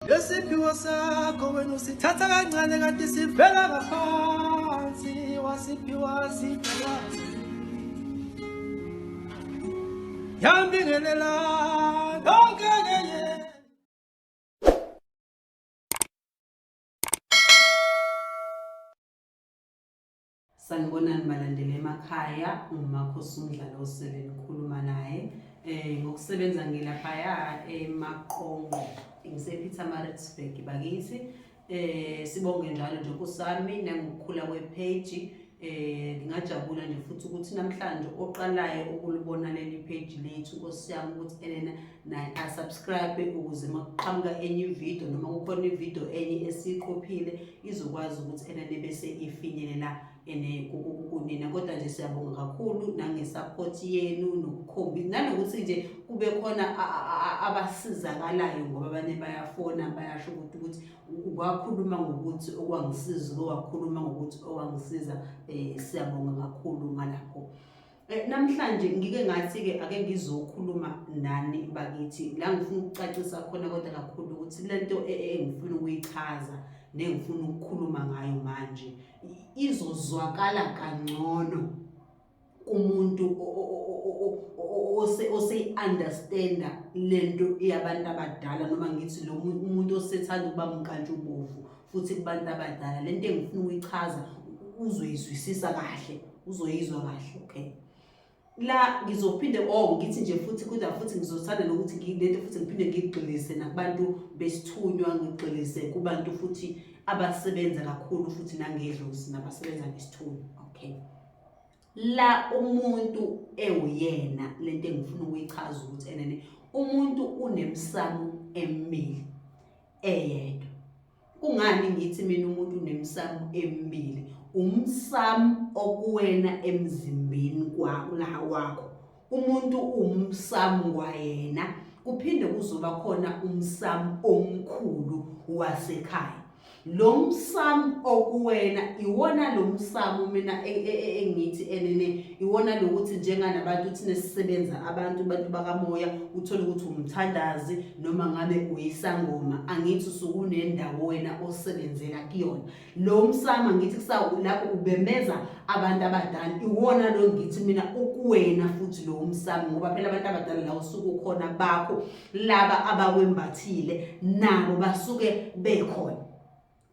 Lesiphiwo sakho wena usithatha kancane kanti sivela ngaphansi wasiphiwa sibhekazi yambingelela yonke ke. Sanibonani balandeli emakhaya, unguMakhosi Umdlalo osele nikhuluma naye. Ngokusebenza ngilaphaya eMaqonqo, ngise-Pietermaritzburg bakithi. Sibonge njalo nje Nkosi nangokukhula kwe-page. Ngingajabula nje futhi ukuthi namhlanje oqalayo ukulibona leli page lethu Nkosi yami ukuthi enena naye asubscribe ukuze makuqhamuka enye ividiyo noma kukhona ividiyo enye esiyiqophile izokwazi ukuthi enene bese ifinyelela ene kunina. Kodwa nje siyabonga kakhulu nange-support yenu nokukhombi nanokuthi nje kube khona abasizakalayo ngoba abanye bayafona bayasho ukuthi wakhuluma ngokuthi okwangisiza wakhuluma ngokuthi okwangisiza. Siyabonga kakhulu ngalapho. Namhlanje ngike ngathi-ke ake ngizokhuluma nani bakithi la ngifuna ukucacisa khona kodwa kakhulu ukuthi lento engifuna ukuyichaza nengifuna ukukhuluma ngayo manje izozwakala kangcono kumuntu oseyi-understanda lento yabantu abadala noma ngithi lo umuntu osethanda ukuba mnkantshubovu futhi kubantu abadala lento engifuna ukuyichaza uzoyizwisisa kahle, uzoyizwa kahle. Okay, la ngizophinde oh ngithi nje futhi kodwa futhi ngizothanda nokuthi lento futhi ngiphinde ngigxilise nakubantu besithunywa, ngigxilise kubantu futhi abasebenza kakhulu futhi nangedlozi nabasebenza ngesithunywa. Okay, la umuntu ewuyena lento engifuna ukuyichaza ukuthi enene umuntu unemsamo emibili eyedwa. Kungani ngithi mina umuntu unemsamo emibili? Umsamo okuwena emzimbeni wakho, umuntu umsamo kwayena, kuphinde kuzoba khona umsamo omkhulu wasekhaya. Lo msamo okuwena iwona lo msamo mina engithi enene iwona lokuthi njenganabantu thina sisebenza abantu bakamoya, uthole ukuthi umthandazi noma ngabe uyisangoma, angithi usuke unendawo wena osebenzela kuyona. Lo msamo ngithi lapho ubemeza abantu abadala, iwona lo ngithi mina ukuwena futhi lo msamo, ngoba phela abantu abadala la usuke ukhona bakho laba abakwembathile nabo basuke bekhona.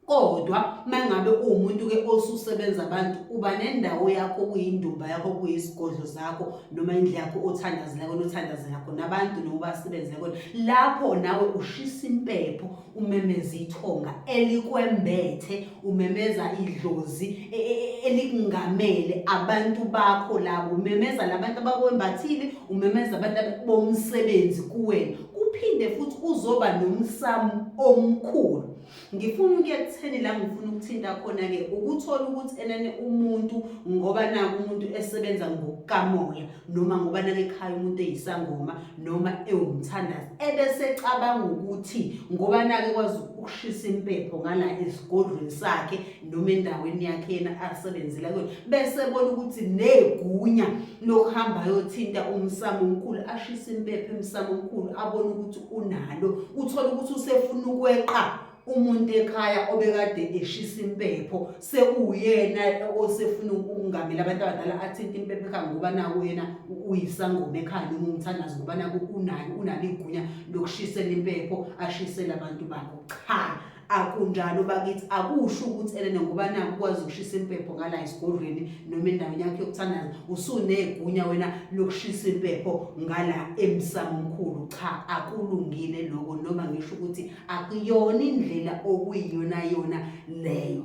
Kodwa mangabe uwumuntu ke osusebenza abantu, uba nendawo yakho kuyindumba yakho kuyisigodlo zakho noma indlu yakho othandazela kona, othandazela khona abantu noma ubasebenzele kona, lapho nawe ushisa impepho, umemeza ithonga elikwembethe, umemeza idlozi elikungamele abantu bakho labo, umemeza labantu abakwembathile, umemeza abantu bomsebenzi kuwena. Kuphinde futhi uzoba nomsamo omkhulu. Ngifuna ukuya ekutheni la ngifuna ukuthinta khona-ke ukuthola ukuthi enene umuntu ngoba naku umuntu esebenza ngokukamoya noma ngoba nake ekhaya umuntu eyisangoma noma ewumthandazi ebesecabanga ukuthi ngoba nake kwazi ukushisa impepho ngala esigodlweni sakhe noma endaweni yakhe yena asebenzela kuyona, bese ebona ukuthi negunya lokuhamba ayothinta umsamo omkhulu, ashise impepho emsamo omkhulu, abone ukuthi unalo. Uthole ukuthi usefuna ukweqa umuntu ekhaya obekade eshisa impepho, sekuwuyena osefuna ukungamela abantu abadala athinte impepho ekhaya ngoba naku yena uyisangoma ekhaya noma umthandazi, ngoba naku unayo unalo igunya lokushisela impepho ashisele abantu bakho. Cha, akunjalo bakithi. Akusho ukuthi elena ngoba naku ukwazi ukushisa impepho ngala esigodlweni noma endaweni yakho yokuthandaza usunegunya wena lokushisa impepho ngala emsamo omkhulu. Cha, akulungile lokho, noma ngisho ukuthi akuyona indlela okuyiyona yona leyo.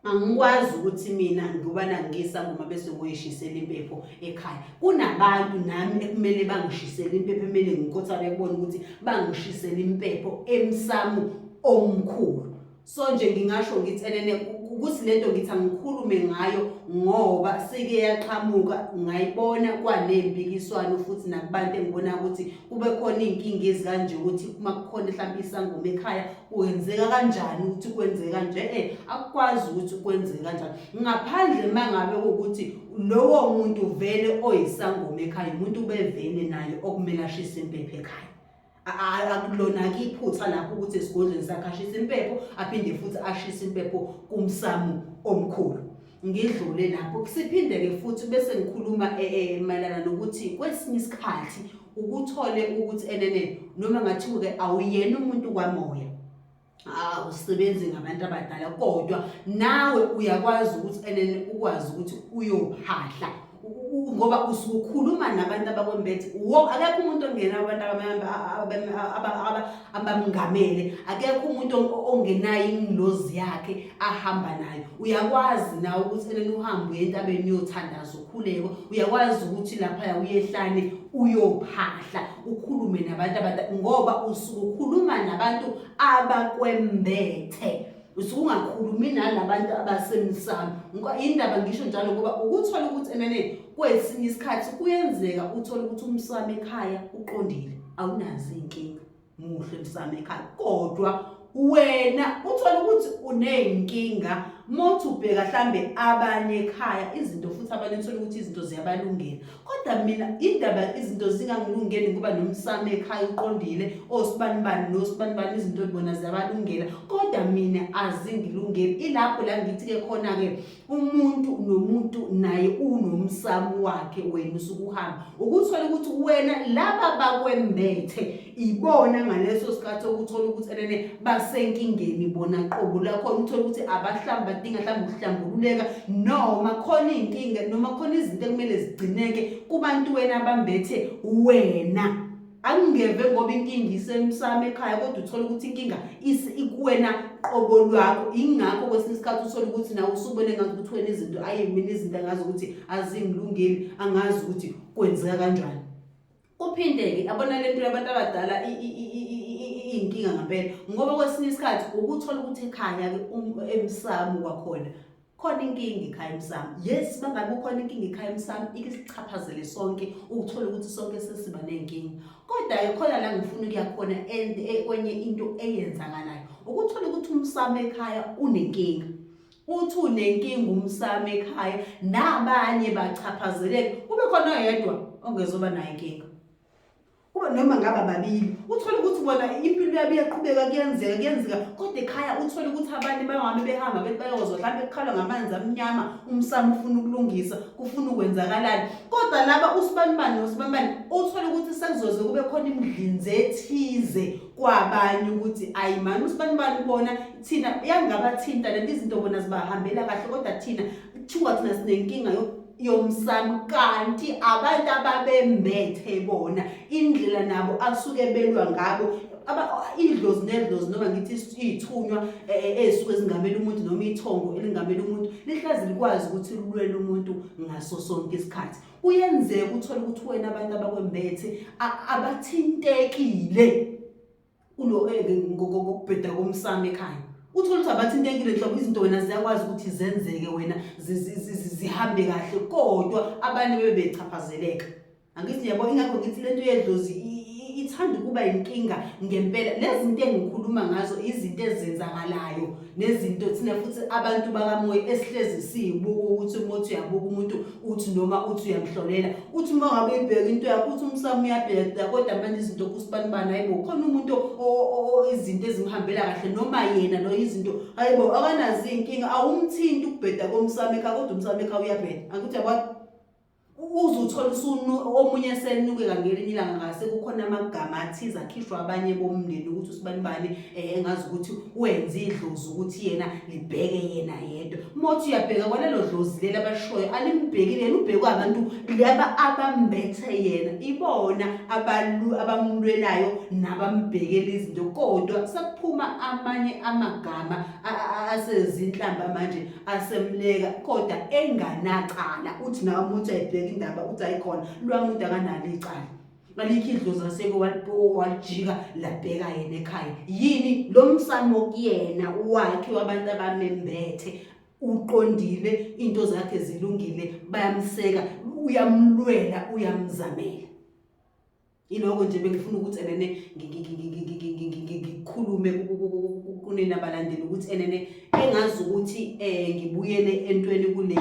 Angikwazi ukuthi mina ngoba nangisangoma bese ngoyishisela impepho ekhaya. Kunabantu nami ekumele bangishisele impepho, emele ngikhothame kubona ukuthi bangishisele impepho emsamo omkhulu. So nje ngingasho ngithi enene ukuthi lento ngithi angikhulume ngayo ngoba sike yaqhamuka ngayibona kwanempikiswano futhi nakubantu engibona ukuthi kube khona iy'nkinga ezikanje ukuthi uma kukhona mhlawumbe isangoma ekhaya kwenzeka kanjani ukuthi kwenzeka kanje. Akukwazi ukuthi kwenzeke kanjani ngaphandle mangabe ukuthi lowo muntu vele oyisangoma ekhaya umuntu ubevele naye okumele ashise impepho ekhaya. Akulona-ke iphutha lapho ukuthi esigodlweni sakhe ashise impepho aphinde futhi ashise impepho kumsamo omkhulu. Ngidlule lapho siphinde-ke futhi bese ngikhuluma eh, eh, mayelana nokuthi kwesinye isikhathi ukuthole ukuthi enene noma ngathiwa-ke awuyena umuntu kwamoya awusebenzi ngabantu abadala kodwa nawe uyakwazi ukuthi enene ukwazi ukuthi uyophahla ngoba usukhuluma nabantu abakwembethe wo akekho umuntu ongena abantu abamngamele akekho umuntu ongenayo ingilozi yakhe ahamba nayo uyakwazi nawe ukuthi enene uhambe uye entabeni uyothandaza ukhuleko uyakwazi ukuthi laphaya uyehlane uyophahla ukhulume nabantu abadala ngoba usuke ukhuluma nabantu abakwembethe usuke ungakhulumi nalabantu abasemsamo indaba ngisho njalo ngoba ukuthola ukuthi enene kwesinye isikhathi kuyenzeka uthole ukuthi umsamo ekhaya uqondile awunazo iy'nkinga muhle emsamo ekhaya kodwa wena uthole ukuthi uney'nkinga mothi ubheka hlambe abanye ekhaya izinto futhi abanye uthole ukuthi izinto ziyabalungela kodwa mina indaba izinto zingangilungeli ngoba nomsamo ekhaya uqondile osibanibani nosibanibani izinto bona ziyabalungela kodwa mina azingilungeli ilapho la ngithi-ke khona-ke umuntu nomuntu naye unomsamo wakhe wena usuke uhamba ukuthola ukuthi wena laba bakwembethe ibona ngaleso sikhathi okuthola ukuthi enene basenkingeni bona qobo lakhona uthole ukuthi abahlamba badinga mhlawumbe ukuhlambululeka noma khona iy'nkinga noma khona izinto ekumele zigcineke kubantu wena abambethe wena Angingeve ngoba inkinga isemsamo ekhaya kodwa uthola ukuthi inkinga ikuwena qobo lwakho ingakho kwesinye isikhathi uthole ukuthi nawe usubone ngathi ukuthi wena izinto ayi mina izinto angazi ukuthi azingilungeli angazi ukuthi kwenzeka kanjani kuphinde-ke abona le nto yabantu abadala iyinkinga ngampela ngoba kwesinye isikhathi ukuthola ukuthi ekhaya-ke um, emsamo kwakhona khona inkinga ekhaya emsamo yes bangabe kukhona inkinga ekhaya emsamo ike sichaphazele sonke ukuthola ukuthi sonke sesiba nenkinga kodwa-ke khona la ngifuna ukuya khona and eh, kwenye into eyenzakalayo ukuthola ukuthi umsamo ekhaya unenkinga uthi unenkinga umsamo ekhaya nabanye bachaphazeleke kube khona oyedwa ongezoba nayo inkinga kube noma ngaba babili uthole ukuthi bona impilo yabo iyaqhubeka kuyenzeka kuyenzeka kodwa ekhaya uthole ukuthi abanye bangame behamba bethi bayozwa mhlawumbe kukhalwa ngamanzi amnyama umsamo ufuna ukulungisa kufuna ukwenzakalani kodwa laba usibanibani nosibanibani uthole ukuthi sekuzoze kube khona imidlinze ethize kwabanye ukuthi ayi mani usibanibani bona thina yangabathinta lento izinto bona zibahambela kahle kodwa thina kuthiwa thina sinenkinga yomsamo kanti abantu ababembethe bona indlela nabo asuke belwa ngabo idlozi nedlozi noma ngithi iy'thunywa e, e, ey'suke zingamela umuntu noma ithongo elingamela umuntu lihlazi likwazi ukuthi lulwele umuntu ngaso sonke isikhathi kuyenzeka uthole ukuthi wena abantu abakwembethe abathintekile kulo eh, ngokubheda komsamo ekhaya uthole ukuthi abathintekile nhlobo izinto wena ziyakwazi ukuthi zenzeke wena zihambe kahle kodwa abanye bebe bechaphazeleka angithi yabo ingakho ngithi lento yedlozi ithanda ukuba inkinga ngempela lezi zinto engikhuluma ngazo izinto ezenzakalayo nezinto thina futhi abantu bakamoya esihlezi siyibuka ukuthi uma uthi uyabuka umuntu uthi noma uthi uyamhlolela uthi uma ngabe uyibheka into yakho uthi umsamo uyabheda kodwa manje izinto kusibanibani hayibo khona umuntu izinto ezimhambela kahle noma yena lo izinto hayibo akanazo iy'nkinga awumthinti ukubheda komsamo ekhaya kodwa umsamo ekhaya uyabheda angithi uyabona uze uthole omunye esenukeka ngelinye ilanga ngase kukhona amagama athize akhishwa abanye bomndeni ukuthi usibanibani eh, engazi ukuthi wenza idlozi ukuthi yena libheke yena yedwa uma uthi uyabheka kwalelo dlozi leli abashoyo alimbhekile yena ubhekwe abantu laba abambethe yena ibona abamlwelayo nabambhekela izinto kodwa sekuphuma amanye amagama asezinhlamba manje asemleka kodwa enganacala uthi nawe umuntu ayibheka indaba uthi ayikhona lwa muntu akanalo icala alikho idlozi aseke walijika labheka yena ekhaya yini lo msamo kuyena wakhe wabantu abamembethe uqondile into zakhe zilungile bayamseka uyamlwela uyamzamela Iloko nje bengifuna ukuthi enene ngikhulume kunina balandeli ukuthi enene engazi ukuthi eh ngibuyele entweni kule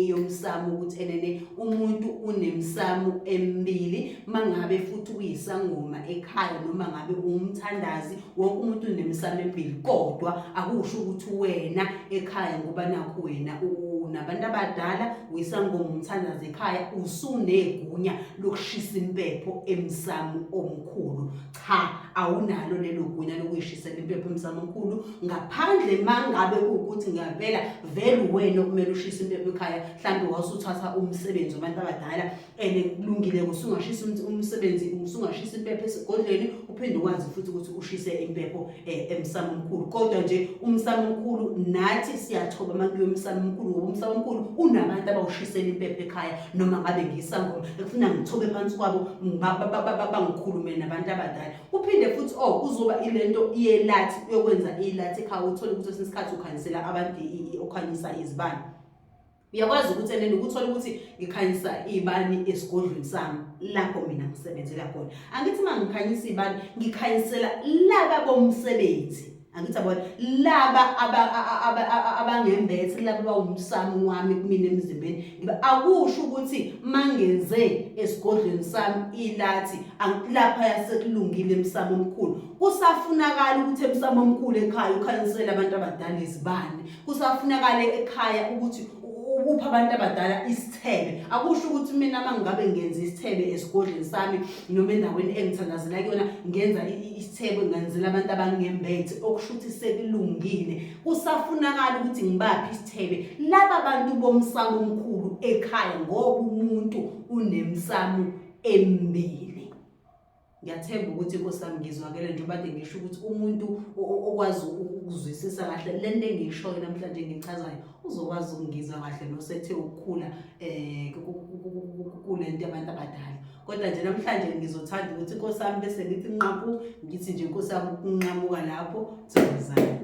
yomsamo ukuthi enene umuntu unemsamo emibili mangabe futhi uyisangoma ekhaya noma ngabe umthandazi wonke umuntu unemisamo emibili kodwa akusho ukuthi wena ekhaya ngoba nakho wena unabantu abadala uyisangoma umthandazi ekhaya usunegunya lokushisa impepho emsamo omkhulu. Cha, awunalo lelo gunya lokuyishisela impepho emsamo omkhulu ngaphandle mangabe kuwukuthi ngempela vele uwena okumele ushise impepho ekhaya, mhlawumbe wasuthatha umsebenzi wabantu abadala and kulungile usungashisa umsebenzi, usungashisa impepho esigodlweni uphinde ukwazi futhi ukuthi ushise impepho emsamo omkhulu. Kodwa nje umsamo omkhulu nathi siyathoba uma kuyiwa emsamo omkhulu, ngoba umsamo omkhulu unabantu abawushisela impepho ekhaya, noma ngabe ngisangoma ekufuna ngithobe phansi kwabo bangikhulume nabantu abadala. Uphinde futhi oh kuzoba ilento yelathi, uyokwenza ilathi ekhaya, uthole ukuthi kwesinye isikhathi ukhanyisela abantu, ukhanyisa izibani. Uyakwazi ukuthi enene ukuthola ukuthi ngikhanyisa iy'bani esigodlweni sami lapho mina ngisebenzela khona. Angithi uma ngikhanyisa iy'bani ngikhanyisela laba bomsebenzi. Angithi yabona laba abangembethe laba bawumsamo wami kumina emzimbeni. Ngiba akusho ukuthi mangenze esigodlweni sami ilathi lapha yasekulungile emsamo omkhulu. Kusafunakala ukuthi emsamo omkhulu ekhaya ukhanyisele abantu abadala izibani. Kusafunakala ekhaya ukuthi upha abantu abadala isithebe. Akusho ukuthi mina uma ngingabe ngenza isithebe esigodlweni sami noma endaweni engithandazela kuyona ngenza isithebe ngenzela abantu abangembethe, okusho ukuthi sekulungile. Kusafunakala ukuthi ngibaphe isithebe laba bantu bomsamo omkhulu ekhaya, ngoba umuntu unemsamo emibili. Ngiyathemba ukuthi inkosi yami ngizwakele njengoba kade ngisho ukuthi umuntu okwazi ukuzwisisa kahle le nto engiyishoyo namhlanje engiyichazayo uzokwazi ukungizwa kahle nosethe ukukhula kule nto yabantu abadala. Kodwa nje namhlanje ngizothanda ukuthi inkosi yami bese ngithi nqapu, ngithi nje inkosi yami ukunqamuka lapho, thokozani.